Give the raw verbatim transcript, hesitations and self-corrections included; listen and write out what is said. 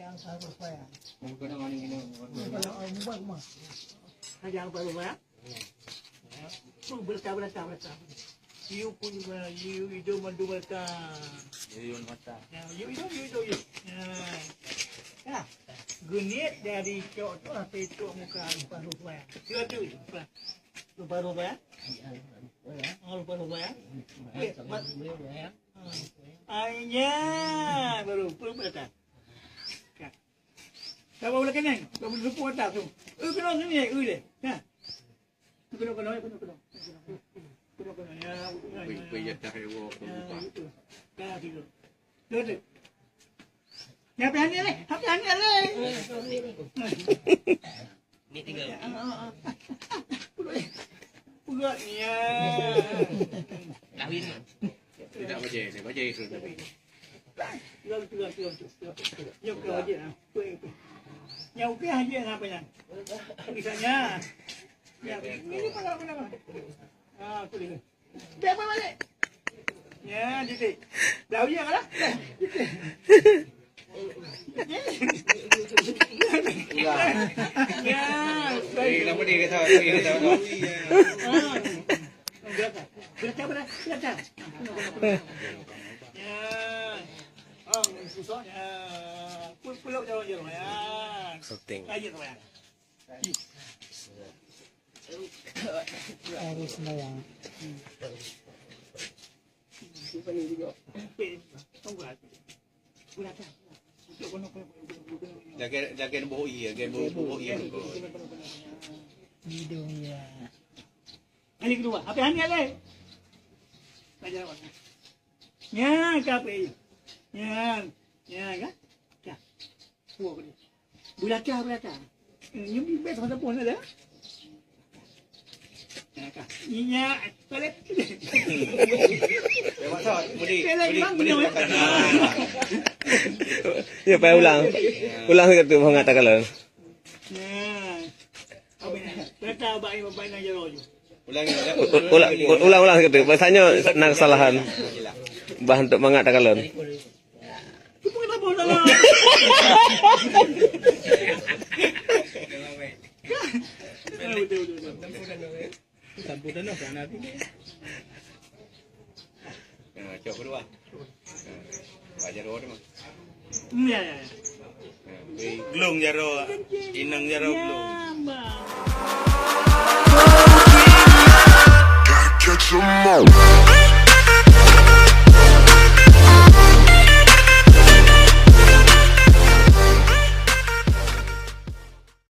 Yang selalu saya. Bukan orang ini. Bukan orang ini, bukan rumah. Ada yang baru, ya? Tuh, berita, berita, berita. You pun juga, you hidung madu berita. You hidung mata. Ya, you hidung, you hidung, you. Ya. Ya. Genit dari cok tu sampai cok muka baru saya. Dia tu, lupa. Lupa, lupa, ya? Oh, lupa, lupa, ya? Weh, mat- Ainya, baru, baru datang. Ka. Ka bawa lagi ni, ka bawa luput atas tu. Eh, kena sini, eh, deh. Nah. Kena, kena, kena, kena. Kena, kena, ya, ya, ya, ya. Pergi, pergi atas, eh, wah, ya, buka. Itu. Ka, situ. Duduk. Ya, hati-hati leh, hati-hati leh. Ni tiga. Pulak ni, ya. Kahwin. Tidak bajai, ni bajai sudah tapi. Tiga, tiga, tiga, tiga, tiga. Nyok ke wajib, ah. Nyok ke wajib, apa yang? Misalnya. Ya, ini mana, mana, mana? Ah, aku dengar. Dia apa balik? Ya, titik. Dah uyak lah. Ya. Eh, nama dia kata, dia kata. Ah. Belakang, belakang, belakang. Ya. Ah, susah. Ya. Pul-, pulak jalan-jalan. Ya. Something. Ayo, ya. Harus sembahyang. Jaga, jaga boh iya, jaga boh, boh iya. Hidung iya. Kali kedua, apa yang dia leh? Belajar awak. Nya, ka apa? Nya, nya kan? Dah. Buah apa dia? Bulata, bulata. Eh, nyoe bibet sama tepung ada. Nya, ka. Nya, balik. Balik, balik, bang, balik, balik. Bang. Ya, payah ulang. Ulang sikit tu, bangat takalon. Nya. Apa ni? Bulata, bak, bak, nang jaro je. Ulang, ulang, ulang, ulang sikit tu. Biasanya na kesalahan. Bah untuk mangat takalon. Ya, cok kedua. Ya. Pak Jarwo tu mah. Ya, ya, ya. Ya, glung Jarwo, inong Jarwo glung. Ya, Bang.